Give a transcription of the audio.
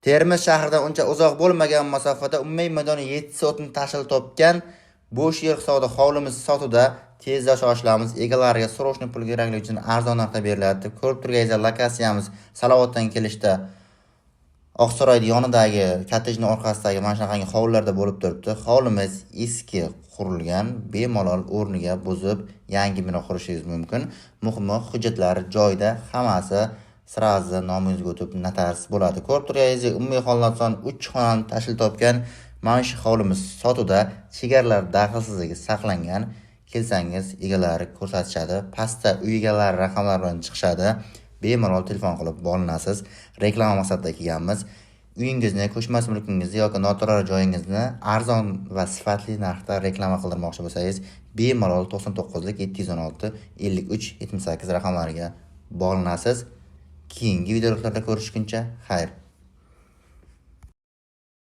Termiz shahridan uncha uzoq bo'lmagan masofada umumiy maydoni 7 sotini tashkil topgan bo'sh yer hisobida hovlimiz sotuvda. Tezda shoshilamiz. Egalariga срочный pul kerakligi uchun arzon narxda beriladi. Ko'rib turganingizdek, lokatsiyamiz Salovatdan kelishda Oqsaroyni yonidagi kottejning orqasidagi mana shunaqangi hovlilarda bo'lib turibdi. Hovlimiz eski qurilgan, bemalol o'rniga buzib yangi bino qurishingiz mumkin. Muhimi, hujjatlari joyida, hammasi сразу nomingizga o'tib, notarius bo'ladi. Ko'rib turganingizdek, umumiy xonadon soni 3 xonani tashkil topgan mana shu hovlimiz sotuvda, chegaralar daxlsizligi saqlangan. Kelsangiz, egalari ko'rsatishadi. Pastda uy egalari raqamlari bilan chiqishadi. Bemalol telefon qilib bog'lanasiz. Reklama maqsadida kelganmiz. Uyingizni, ko'chmas mulkingizni yoki noturar joyingizni arzon va sifatli narxda reklama qildirmoqchi bo'lsangiz, bemalol 99 716 53 78 raqamlariga bog'lanasiz. Keyingi videolarda ko'rishguncha xayr.